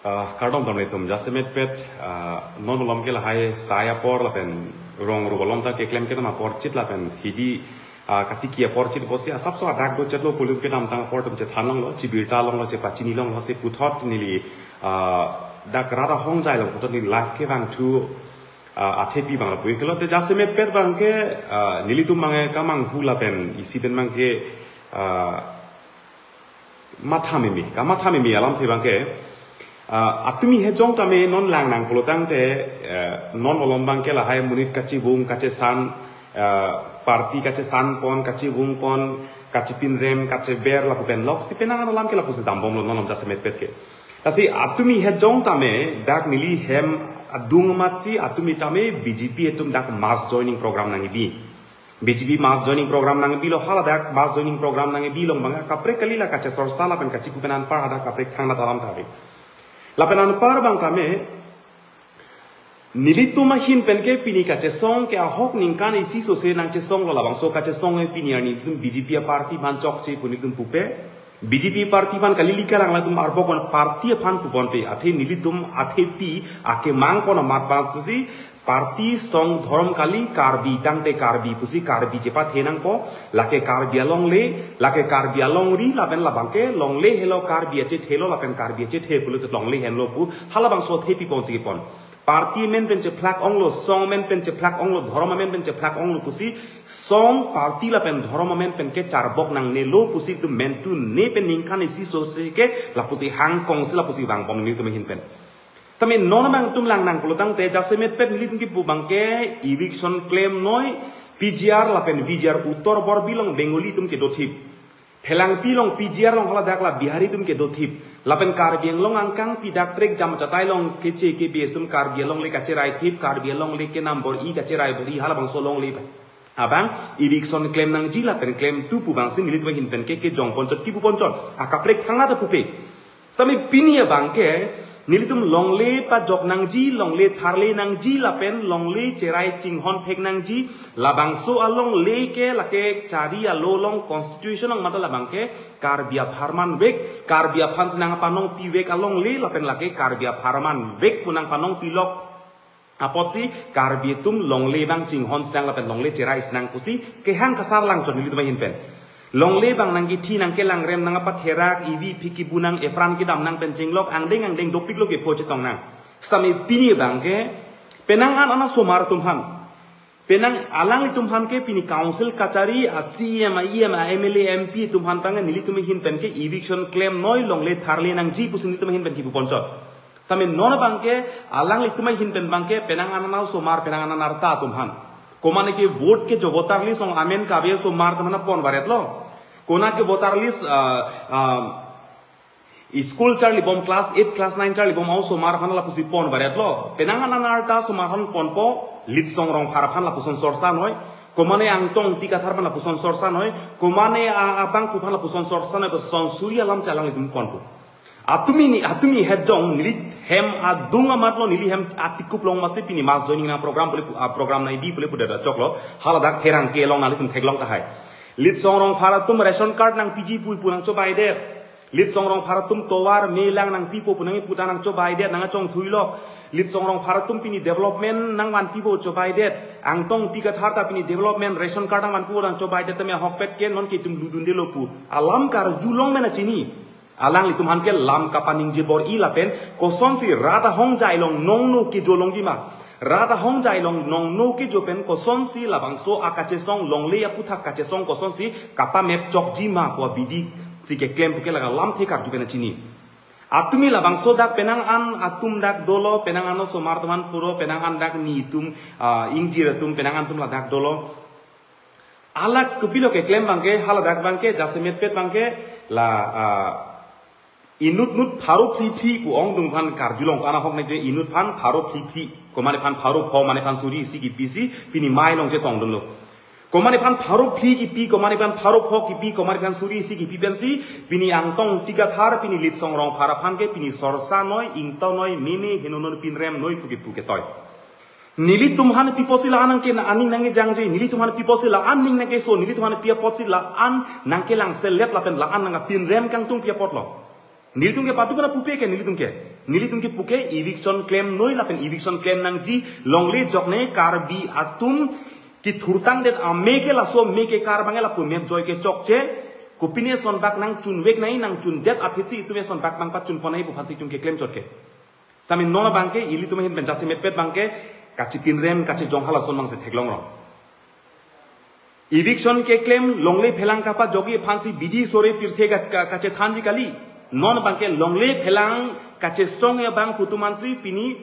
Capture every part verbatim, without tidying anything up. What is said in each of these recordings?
Ah, kardom dam netum jasemet pet, ah, non malom ke lahai sai apor lapen rong rup along ta keklem kedam apor chit lapen hidi, ah, katiki apor chit pusi asapso adak do chetlo pulim kedamtang apor atum chethan longlo, chibirta longlo, chepachini longlo, si puthot neli, ah, dak rat ahongjai along puthot neli live kevang thu, ah, athepi bang lapu ikelo te jasemet pet bang ke, ah, nelitum bang ke kamanghu lapen isi pen bang ke, ah, matha mimi, kamatha mimi alamthe bang ke, ah, atumi hejong tame non lang nang pulo tangte, eh, non malom bang ke lahai monit kachivung kachesan, eh, party kachesan pon, kachivung pon, kachipinrem, kacheber lapu pen lok si penang an alam ke lapusi dambomlo non malom jasemet pet ke. Lasi atumi hejong tame dak neli hem adung amatsi atumi tame B J P atum dak mass joining program nangkebi. B J P mass joining program nangkebilo, haladak mass joining program nangkebi along bang kaprek kali la kachesorsa lapen kachipu pen anpar hadak kaprek thangnat alam ta ave. Lapen anpar bang tame nelitum ahin pen ke pini kachesong ke ahok ningkan isi sose nangchesonglo, labangso kachesong ke pini arni nelitum B J P aparty aphan chokche pu nelitum pupe. B J P aparty aphan kali lika lang latum arbok wan party aphan pupon pe, athe nelitum athepi akemang pon amat bang susi party song dhorom kali, Karbi tangte Karbi pusi Karbi chepathe nangpo, lake Karbi alongle, lake Karbi alongri, lapen labang ke longle helo Karbi achethe lo, lapen Karbi achethe pulote longle henlo pu halabangso athepi ponsi kepon. Party amen pen chephlak onglo, song amen pen chephlak onglo, dhorom amen pen chephlak onglo pusi, song, party lapen dhorom amen pen ke charbok nangnelo pusi itum mentu ne pen ningkan isi sose ke lapusi hangkong si lapusi vangpon nelitum ahin pen. Tame non bang itum lang nang pulo tangte jasemet pet nelitum kipu bang ke eviction klemnoi, P G R lapen V G R utor borbi along Bengali atum kedothip. Phelangpi along P G R along haladak la Bihari atum kedothip. Lapen Karbi Anglong angkangpi dak trek jam chatai along keche ke B S atum Karbi alongle kacheraithip, Karbi alongle ke number i kacherai bor-i halabangso alongle abang eviction klem nangji lapen klemthu pu bangsi nelitum ahin pen ke kejong ponchot kipu ponchot akaprek thangnat ta pupe. Sami pini abang ke nelitum longle pajok nangji, longle tharle nangji lapen longle cherai chinghon thek nangji, labangso alongle ke lake chari alo along constitution along mata labang ke Karbi apharman vek, Karbi aphan si nangpanongpi vek alongle lapen lake Karbi apharman vek pu nangpanongpi lok apotsi Karbi atum longle bang chinghon sinang lapen longle cherai sinang pusi kehang kasar lang chot nelitum ahin pen. Longle bang nangkithi nangkelangrem nangpatherak ivi phiki bunang epran kedam nang pen chinglok angdeng angdeng dopiklo kepho chetong nang. Sami pini bang ke penang an ana osomar atum aphan, penang alanglitum aphan ke pini council kachari, a C E M, a E M, a M L A, M P atum aphan bang nelitum ahin pen ke eviction klemnoi, longle tharle nangji pusi nelitum ahin pen kipu ponchot. Tame non bang ke alanglitum ahin pen bang ke penang an ana osomar, penang an ana arta atum aphan. Komane ke vote ke jo voter list along amen kave osomar atum aphan pon varetlo. Kona ke voter list, ah, ah, school charlibom, class eight, class nine charlibom osomar aphan lapusi pon varetlo. Penang an ana arta osomar aphan ponpo, Litsong Rongphar aphan lapuson sorsa noi. Komane Angtong Ingti Kathar aphan lapuson sorsa noi. Komane a-, abangphu aphan lapuson sorsa noi, puson suri alam si alanglitum ponpo. Atumi ni, atumi hejong neli hem adung amatlo, neli hem atikup long masi pini mass joining nang program pule pu-, ah, program nangkebi pule pu dada choklo, haladak therang kelong nanglitum theklong tahai. Litsong Rongphar atum ration card nangpiji pu pu nangchobaidet. Litsong Rongphar atum tovar melang nangpipo pu nangkiputa nangchobaidet, nangkachongthuilo. Litsong Rongphar atum pini development nangvanpipo chobaidet. Angtong Ingti Kathar ta pini development ration card nangvanpipo nangchobaidet tame ahokpet ke nonke itum ludundelo pu alam karjulong mena chini. Alanglitum aphan ke lam kapaningje bor-i lapen kosonsi rat ahongjai along nongno kejo longji ma. Rat ahongjai along nongno kejo pen kosonsi labangso akachesong longle aputhak kachesong kosonsi kapamep chokji ma pu abidi si keklem pu ke laga lamthe karju pen chini. Atumi labangso dak penang an atum dak dolo, penang an osomar atum aphan puro, penang an dak nitum, ah, ingjir atum, penang an atum ladak dolo. Alak kopilo keklem bang ke, haladak bang ke, jasemet pet bang ke, la, ah, inut nut pharo phli phli pu ongdung aphan karjulong ko, ana ahok ne je inut aphan pharo phli phli, komane aphan pharo pho, mane aphan suri isi kipi si, pini mai along chetongdunlo. Komane aphan pharo phli kipi, komane aphan pharo pho kipi, komane aphan suri isi kipi pensi, pini Angtong Ingti Kathar, pini Litsong Rongphar aphan ke, pini sorsa noi, ingto noi, meme, heno noi, pinrem noi, puke puke toi. Nelitum aphan pi apotsi la-an nangke na aning nangkejangje, nelitum aphan pi apotsi la-an ning nangkeso, nelitum aphan pi apotsi la-an nangkelangselet lapen la-an nangkapinrem kangtung pi apotlo. Nelitum ke patu kana pupe ke nelitum ke. Nelitum kepu ke eviction klemnoi lapen eviction klem nangji, longle joknei Karbi atum kethurtang det amei ke laso amei ke kar abang ke lapu map joi ke chokche. Kopine sonbak nangchunvek nangji, nangchundet aphi si itum sonbak abang pachun pon nangji pu aphan si itum keklem chot ke. Sami non abang ke ilitum ahin pen jasemet pet abang ke kachipinrem kachijong halason abang si theklong rong. Eviction keklem longle phelang kapajokji aphan si bidi sore pirthe ka, ka, kachethanji kali. Non abang ke longle phelang kachesong abang pu atum aphan si pini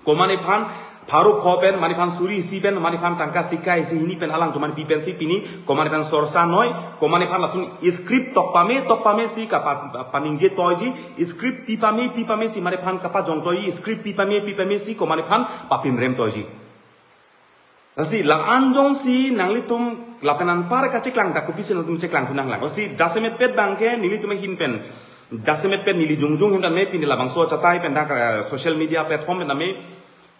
komat aphan pharo pho pen, komat aphan suri isi pen, komat aphan tangka sika isi hini pen alangtum aphan pi pen si pini komat aphan sorsa noi, komat aphan lason script tok pame, tok pame si kapa, paningje toiji, script pi pame, pi pame si komat aphan kapajong toiji, script pi pame, pi pame si komat aphan papinrem toiji. Lasi la-an jongsi nanglitum lapen anpar kacheklang ta kopisi nangtum cheklang thu nanglang. Lasi jasemet pet abang ke nelitum ahin pen, jasemet pet neli jongjong ahin tame pini labangso achatai pen dak, eh, social media platform pen tame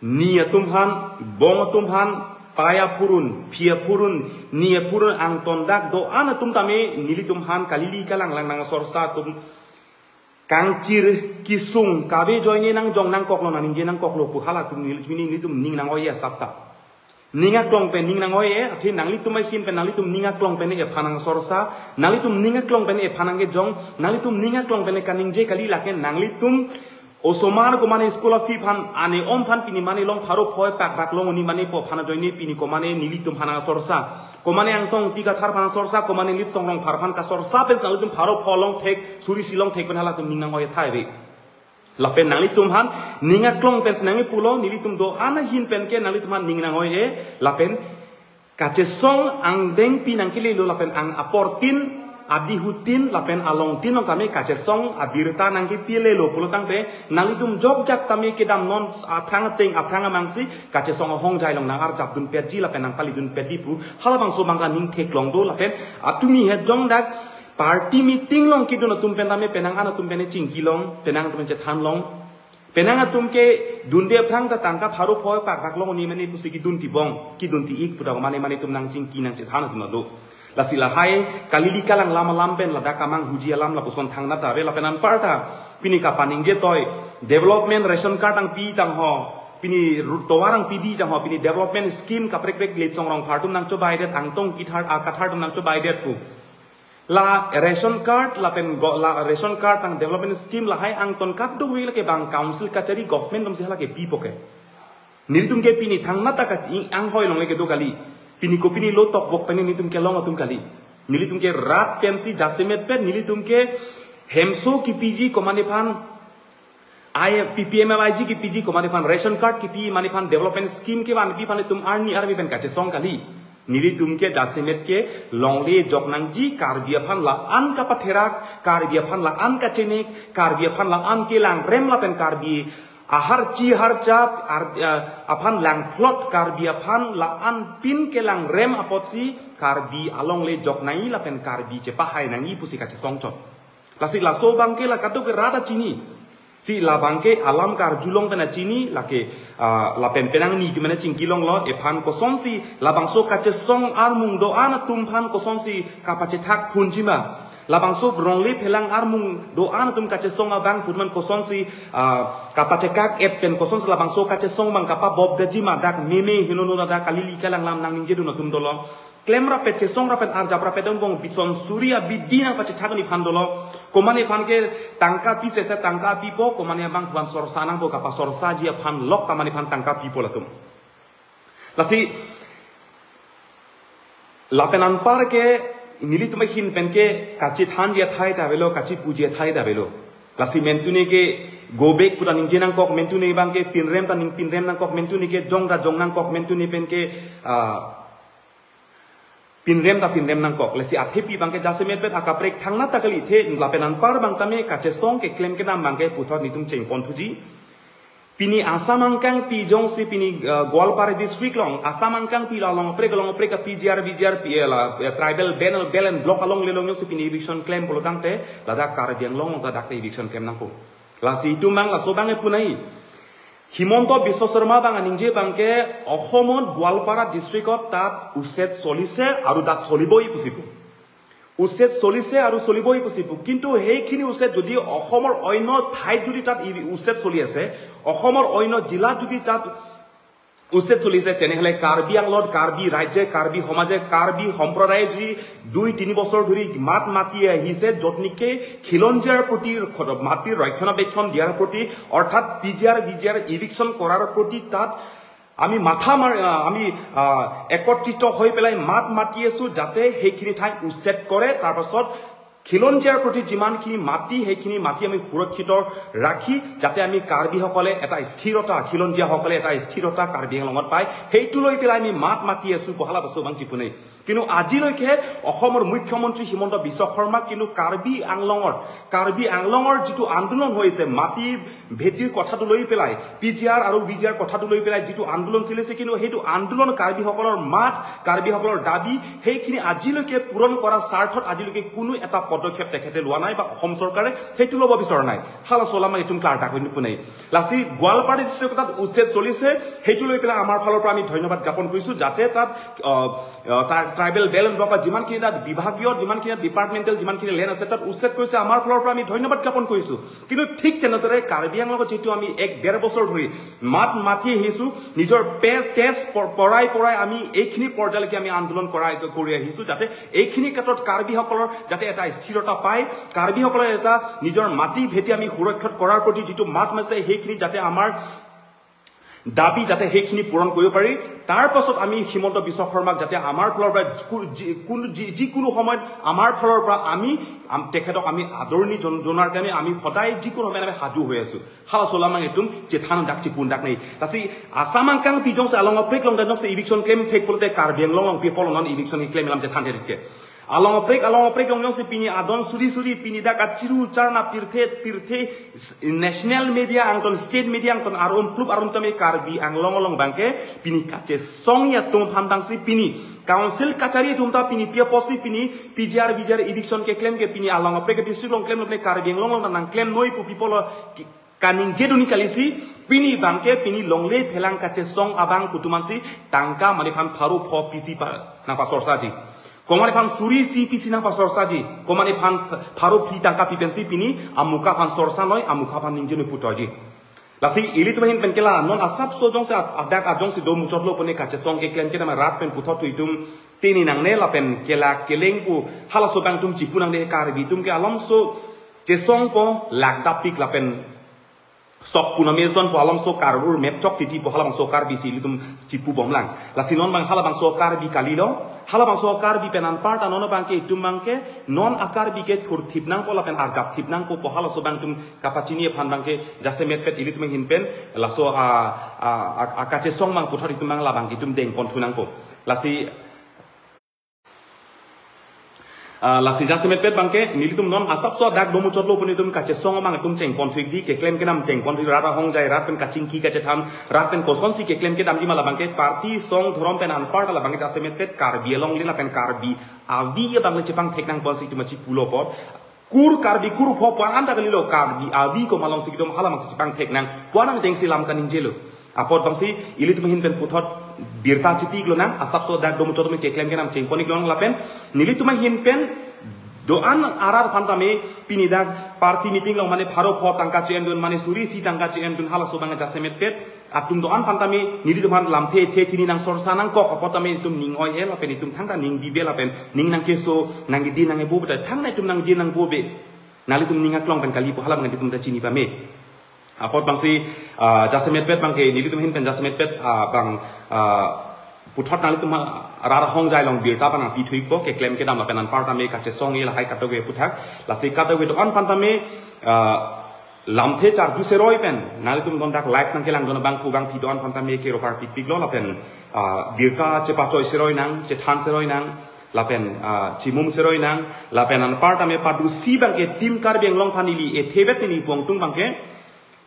ni atum aphan, bong atum aphan, pai aphurun, phi aphurun, ni aphurun angton dak do-an atum tame nelitum aphan kalili kalang lang nangsorsa atum kangchir kisung kave joine nangjong nangkoklo, naningje nangkoklo pu halatum neli, nelitum ning nang-oi asap ta. Ning aklong pen ning nang-oi-e, athe nanglitum ahin pen nanglitum ning aklong pen ephan nangsorsa, nanglitum ning aklong pen ephan nangkejong, nanglitum ning aklong pen kaningje kali, lake nanglitum osomar komat school fee aphan, ane om aphan pini mane long pharo phoi pakbak long oni mane po aphan ajoine pini komat nelitum aphan nangsorsa. Komat angtong ti kathar aphan sorsa, komat Litsong Rongphar aphan kasorsa pen si nanglitum pharo pho longthek, suri isi longthek pen halatum ning nang-oi thai ave. Lapen nanglitum aphan ning aklong pen si nangkipulo, nelitum do-an ahin pen ke nanglitum aphan ning nang-oi-e, lapen kachesong angdengpi nangkelelo lapen ang aportin, adihutin lapen alongtin along tame kachesong abirta nangkepilelo pulo tangte nanglitum jokjak tame kedam non aphrang ateng aphrang amang si kachesong ahongjai along nang-arjap dun petji lapen nangpali dun petji pu halabangso abang ke ning theklong do. Lapen atumi het jong dak party meeting along kedun atum pen tame penang an atum pen chingkilong, penang atum chethanlong. Penang atum ke dunde aphrang ta tangka pharo phoi pakbak long oni mane pusi kedun tibong, kedun ti-ik pu ta mane mane atum nangchingki nangchethan atum do. Lasi lahai kalili kalang lam alam pen ladak kamanghuji alam lapuson thangnat ta ave. Lapen anparta pini kapaningje toi development ration card nangpi tangho, pini ru-, tovar nangpidi tangho, pini development scheme kaprek prek Litsong Rongphar atum nangchobaidet, angtong kithar, ah, kathar atum nangchobaidet pu. La ration card lapen go-, la ration card tang development scheme lahai angton kadokave lake bang council kachari government atum si hala kepipo ke. Nelitum ke pini thangnat ta ka ing anghoi longle kedo kali. Pini kopine lo tokbok pen nelitum kelong atum kali. Nelitum ke rat pen si jasemet pen nelitum ke hemso kepiji komat aphan, ai P P M L I G kepiji komat aphan, ration card kepi komat aphan, development scheme kevanpi aphan itum arni arve pen kachesong kali. Nelitum ke jasemet ke longle jok nangji, Karbi aphan la-an kapatherak, Karbi aphan la-an kachenek, Karbi aphan la-an kelangrem lapen Karbi aharchi harcha, ar-, eh, aphan langphlot, Karbi aphan la-an pin kelangrem apotsi Karbi alongle jok nangji lapen Karbi chepahai nangji pusi kachesong chot. Lasi laso abang ke la kadokave rat ta chini. Si labang ke alam karjulong pen ta chini, lake, ah, lapen penang ni kemana chingkilonglo, ephan kosonsi labangso kachesong armung do-an atum aphan kosonsi kapachethak phunji ma. Labangso brongle phelang armung do-an atum kachesong abang pu atum aphan kosonsi, ah, kapachekak et pen kosonsi labangso kachesong abang kapabobdetji ma, dak meme hinono ladak kalili kalang lam nangningjedun atum dolo. Klem rapet, chesong rapet, arjap rapet angbong bison suri abidi nangpachethak ni aphan dolo. Komat aphan ke tangka pi sese tangka pipo, komat abang aphan sorsa nangpo, kapasorsaji aphan lok komat aphan tangka pipo latum. Lasi lapen anpar ke nelitum ahin pen ke kachethanji athai ta avelo, kachepuji athai ta avelo. Lasi mentune ke go back pu ta ningje nangkok, mentune abang ke pinrem ta ning pinrem nangkok, mentune ke jong ta jong nangkok, mentune pen ke, ah, pinrem ta pinrem nangkok. Lasi athepi abang ke jasemet pen akaprek thangnat ta kali, athe lapen anpar abang tame kachesong keklem kedam abang ke puthot nelitum chengpon thuji. Pini Assam angkangpi jongsi pini, eh, Goalpara district along, Assam angkangpi la along kaprek along kaprek ka P G R, V G R, P L, eh, tribal band, band block along lelong jongsi pini eviction klem pulo tangte, ladak Karbi Anglong along ta dak eviction klem nangpo. Lasi itum abang laso abang epun nangji. Himanta Biswa Sarma abang aningje abang ke Ohomot Goalpara district ot tat uset solise aru dak soliboi pusi pu. উচ্ছেদ চলিছে আৰু চলিবই পুচিব। কিন্তু সেইখিনি উচ্ছেদ যদি অসমৰ অন্য ঠাইত যদি তাত ই উচ্ছেদ চলি আছে, অসমৰ অন্য জিলাত যদি তাত উচ্ছেদ চলিছে, তেনেহ'লে কাৰ্বি আংলঙত কাৰ্বি ৰাইজে, কাৰ্বি সমাজে, কাৰ্বি সম্প্ৰদায়ে যদি দুই তিনি বছৰ ধৰি মাত মাতি আহিছে, য'ত নেকি খিলঞ্জীয়াৰ প্ৰতি ৰ-, মাটিৰ ৰক্ষণাবেক্ষণ দিয়াৰ প্ৰতি, অৰ্থাৎ পি জি আৰ, ভি জি আৰ ইভিকশ্যন কৰাৰ প্ৰতি তাত আমি মাথা মাৰ-, আহ, আমি, আহ, একত্ৰিত হৈ পেলাই মাত মাতি আছো, যাতে সেইখিনি ঠাই উচ্ছেদ কৰে, তাৰ পাছত খিলঞ্জীয়াৰ প্ৰতি যিমানখিনি মাটি, সেইখিনি মাটি আমি সুৰক্ষিত ৰাখি, যাতে আমি কাৰ্বিসকলে এটা স্থিৰতা, খিলঞ্জীয়াসকলে এটা স্থিৰতা কাৰ্বি আংলঙত পায়, সেইটো লৈ পেলাই আমি মাত মাতি আছো, বহালা পাছো বাং জিপুনে। কিন্তু আজিলৈকে অসমৰ মুখ্যমন্ত্ৰী হিমন্ত বিশ্ব শৰ্মা কিন্তু কাৰ্বি আংলঙৰ, কাৰ্বি আংলঙৰ যিটো আন্দোলন হৈছে, মাটি ভেটিৰ কথাটো লৈ পেলাই, পি জি আৰ আৰু ভি জি আৰ কথাটো লৈ পেলাই যিটো আন্দোলন চলিছে, কিন্তু সেইটো আন্দোলন, কাৰ্বিসকলৰ মাত, কাৰ্বিসকলৰ দাবী, সেইখিনি আজিলৈকে পূৰণ কৰাৰ স্বাৰ্থত আজিলৈকে কোনো এটা পদক্ষেপ তেখেতে লোৱা নাই বা অসম চৰকাৰে সেইটো ল'ব বিচৰা নাই। হালা চলামা ইতুম ক্লাৰ ডাক পুনে। লাচি গোৱালপাৰা ডিষ্ট্ৰিক্টত উচ্ছেদ চলিছে, সেইটো লৈ পেলাই আমাৰ ফালৰ পৰা আমি ধন্যবাদ জ্ঞাপন কৰিছো, যাতে তাত, আহ, আহ, তাৰ ট্ৰাইবেল বেল্ট বা যিমানখিনি তাত বিভাগীয়, যিমানখিনি ডিপাৰ্টমেণ্টেল, যিমানখিনি লেণ্ড আছে, তাত উচ্ছেদ কৰিছে, আমাৰ ফালৰ পৰা আমি ধন্যবাদ জ্ঞাপন কৰিছো। কিন্তু ঠিক তেনেদৰে কাৰ্বি আংলঙত যিটো আমি এক ডেৰ বছৰ ধৰি মাত মাতি আহিছো, নিজৰ পেজ, তেজ প-, পৰাই পৰাই আমি এইখিনি পৰ্যায়লৈকে আমি আন্দোলন কৰাই, কৰি আহিছো, যাতে এইখিনি ক্ষেত্ৰত কাৰ্বিসকলৰ যাতে এটা স্থিৰতা পায়, কাৰ্বিসকলৰ এটা নিজৰ মাটি ভেটি আমি সুৰক্ষিত কৰাৰ প্ৰতি যিটো মাত মাতিছে, সেইখিনি যাতে আমাৰ দাবী যাতে সেইখিনি পূৰণ কৰিব পাৰি। তাৰ পাছত আমি হিমন্ত বিশ্ব শৰ্মাক যাতে আমাৰ ফালৰ পৰা যিকো-, যি-, কোনো-, যি-, যিকোনো সময়ত আমাৰ ফালৰ পৰা আমি আম-, তেখেতক আমি আদৰণি জন-, জনোৱাৰ কাৰণে আমি সদায় যিকোনো সময়ত আমি সাজু হৈ আছো। Hala solamang itum chethan dak chipun dak nei. Lasi Assam angkang pi jongsi along aprek along dan jongsi eviction claim thek pulote Karbi Anglong along people non eviction claim lam chethan thek ke. Along aprek along aprek along jongsi pini adon suri suri pini dak achiru charna pirthe pirthe s-, national media angton state media angton arum plup arum tame Karbi Anglong along bangke pini kachesong atum aphan dangsi pini council kachari atum ta pini pia posi pini P G R V G R eviction ke claim ke pini along aprek district along claim lone Karbi Anglong along nang claim noi pu people ki-, kaningje duni kalisi, pini bangke pini longle phelang kachesong abang kutumansi tangka mane phan pharo pho pisi pa nang pasorsaji. Komane phan suri si pisi nang pasorsaji. Komane phan pharo phli tangka pipensi pini amuka phan sorsa noi, amuka phan ningje noi putoji. Lasi ilitum ahin pen ke la non asapso jongsi ad-, adak ajongsi do muchotlo pune kachesong ke claim ke nama rat pen puthot tu itum tini nangne lapen kelak keleng pu halaso abang itum chipu nangne Karbi itum ke alomso chesongpo lak dapik lapen sok puname sonpo alomso karbur mep chok titi po halabangso Karbi si ilitum chipu bomlang. Lasi non bang halabangso Karbi kalilo, halabangso Karbi pen anparta non bangke itum bangke non a-Karbi ke thurthip nangpo lapen arjapthip nangpo po halaso abang itum kapachini aphan bangke jasemet pet ilitum ahin pen laso a, a, a, a kachesong bang puthot itum bang labang itum dengpon thu nangpo. Lasi Ah, lasi jasemet pet bangke nelitum non asapso dak do muchotlo pun itum kachesong amang itum chengpon thuikji keklem kenam chengpon thuik rat ahongjai rat pen kachingki kachethan rat pen kosonsi keklem kedamji ma labangke party song dhorom pen anparta labangke jasemet pet Karbi along le lapen Karbi avi abang le chepangthek nangponsi itum chipulo apot kur Karbi kur pho puan anta kalilo Karbi avi komat alongsi itum halamasi chepangthek nang puan angdengsi lam kaningjelo. Apot bangsi ilitum ahin pen puthot birta chitik lonang asapso dak do muchot me keklem kenam chengpon ik lonang lapen nelitum ahin pen do-an arat aphan tame pini dak party meeting along mane pharo pho tangka che-endun mane suri si tangka che-endun halaso abang jasemet pet atum do-an aphan tame nelitum aphan lamthe the thini nang sorsa nangkok apot tame itum ning oi-e lapen itum thangta ning bibe lapen ning nangkeso nangkedi nangkebo beta thangta itum nangdi nangbobe. Nanglitum ning aklong pen kali pu hala abang itum ta chini pame. Apot bangsi, ah, jasemet pet bangke nelitum ahin pen jasemet pet, ah, bang, ah, puthot nanglitum, ah, rat ahongjai along birta abang nangpi thuikpo keklem kedam lapen anparta me kachesong-e lahai katoke puthak lasi katoke do-an aphan tame, ah, lamthe charju seroi pen nanglitum don dak live nangkelang don abang pu bang pi do-an aphan tame kero parpikpiklo lapen, ah, birta chepachoi seroi nang chethan seroi nang lapen, ah, chimum seroi nang lapen anparta me padusi bangke Team Karbi Anglong aphan ili ethevet neli pu angtung bangke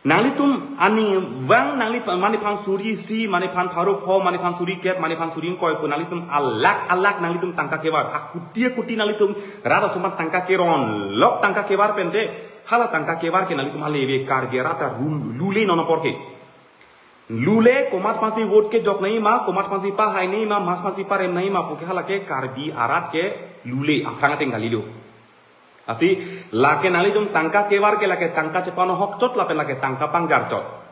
nanglitum ani vang nangli pa-, mane phan suri si, mane phan pharo pho, mane phan suri kep, mane phan suri ingkoi pu nanglitum alak alak nanglitum tangka kevar, akuti akuti nanglitum rat aso aphan tangka keron, lok tangka kevar pente, hala tangka kevar ke nanglitum ale ve Karbi rat ta rul-, lule non apor ke. Lule komat aphansi vote kejok nangji ma, komat aphansi pahai nangji ma, komat aphansi parem nangji ma pu ke halake Karbi arat ke lule aphrang ateng kalilo. Lasi lake nanglitum tangka kevar ke lake tangka chepano hokchot lapen lake tangka pangjarchot.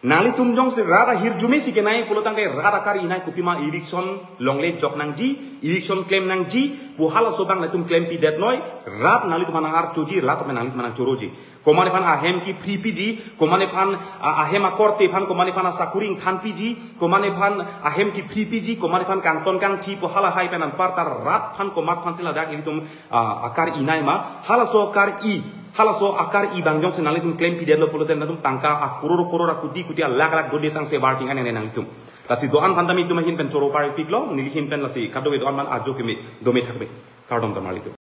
Nanglitum jongsi rat ahirjume si kenai pulo tangte rat akar-i nai, kopima eviction longle jok nangji, eviction klem nangji pu halaso abang nanglitum klempi det noi. Rat nanglitum aphan nang-archoji, rat aphan nanglitum aphan nangchoroji. Komat aphan ahem ke free piji, komat aphan, a, ahem akorte aphan, komat aphan asakuri ingthan piji, komat aphan ahem ke free piji, komat aphan kangton kangchi pu halahai pen anparta rat aphan komat aphansi ladak ilitum, a, akar-i nai ma, halaso akar-i, halaso akar-i abang jongsi nanglitum klempi detlo pulote nanglitum tangka akror kror, akudi kuti, alakh lakh dode sangse varting aneng nanglitum. Lasi do-an aphan tame itum ahin pen choro parpiklo, neli ahin pen lasi kadokave do-an aphan ajo keme dome thakme. Kardom ta marlitum.